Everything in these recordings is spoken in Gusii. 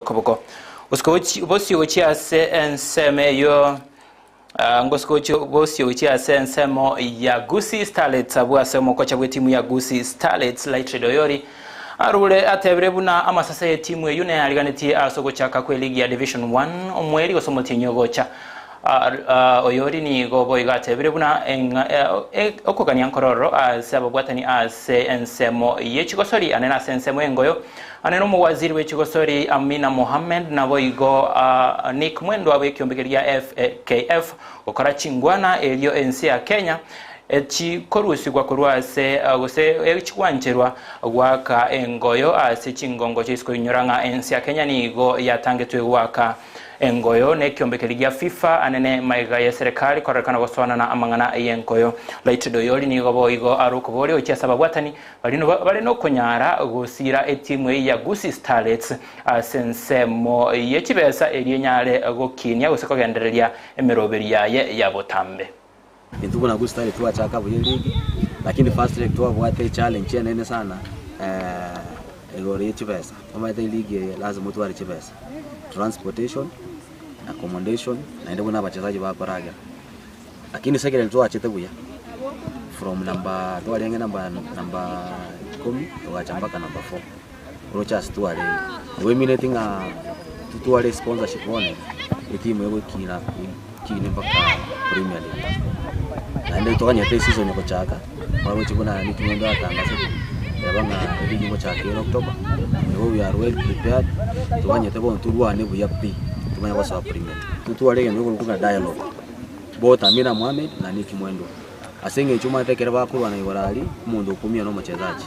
Koboko. Gosika bosio gochia ase ensemo eyio ngosika bosio gochia ase ensemo ya Gusii Starlets abwo ase omokocha bw'etimu ya Gusii Starlets Lightred Oyori arure atebire buna amasase y'etimu eyio neyariganetie ase ogochaka kw'eligi ya Division 1 omweri gose omotienyi ogocha. Oyori nigo boigo atebire buna okogania nkororo ase ababwatani ase ensemo ye chigosori ane nase ensemo y'engoyo ane nomowaziri bwe chigosori Amina Mohammed naboigo Nick Mwendwa bw'ekiombe keria FKF gokora chingwana erio ense ya Kenya echikorusigwa korwa ase gose echigwancherwa goaka engoyo ase chingongo chia isiko inyora ng'a ense ya Kenya nigo yatangetwe goaka Engoyo nekiombe keria gia FIFA anene magega y'eserekari kororekana gosoanana amang'ana y'engoyo. Light Doyoli nigo boigo are okoboria gochia ase ababwatani baria bare nokonyara gosiira etimu eyio ya Gusii Starlets ase ensemo ye chibesa erio enyare gokinia gose kogendereria emeroberi yaye ya botambe. Intwe buna Gusii Starlets twachaka buya eligi, lakini first leg twabwate echallenge enene sana igoro ye chibesa. Omanyete eligi eye lazima otware chibesa, transportation, accommodation, naende buna abachezaji bakoragera. Lakini second leg twachete buya, from number twarenge number number ikomi togacha mpaka number four, oroche ase twarenge. Igo emineti ng'a totware esponsorship bono iga, etimu egokina. Kine mpaka Premier League. Naende toganyete eseason gochaka, baroche buna Nick Mwendwa atangasete, eba ng'a eligi ngochaka ere October, nigo we are well prepared, toganyete bono torwane buya pi, tomanye gosoa Premier League. Totware egento gekorokwa ng'a dialogue, both Amina Mohamed na Nick Mwendwa, ase eng'encho omanyete ekero bakorwana igoro aria, omonto okoumia na omochezaji.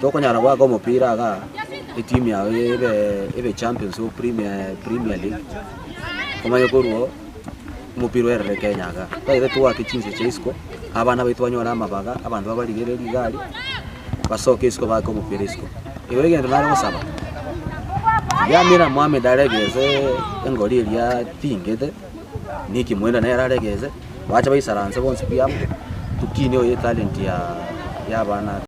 Tokonyara goaka omopira igaa, etimu yago ebe ebe champions o premier premier league, omanye korwa oo, omopira oerere Kenya igaa. Totagete toake chinsa chia isiko, abana baito banyore amabaga, abanto babarigererie iga aria, basoke isiko baake omopira isiko. Igo egento nare gosaba, riria Amina Mohamed aregese engori eria tingete, Nicky Mwenda nere aregese, bache baisaranse bonsi pi amo, tokinie oyo etalent ya ya abana.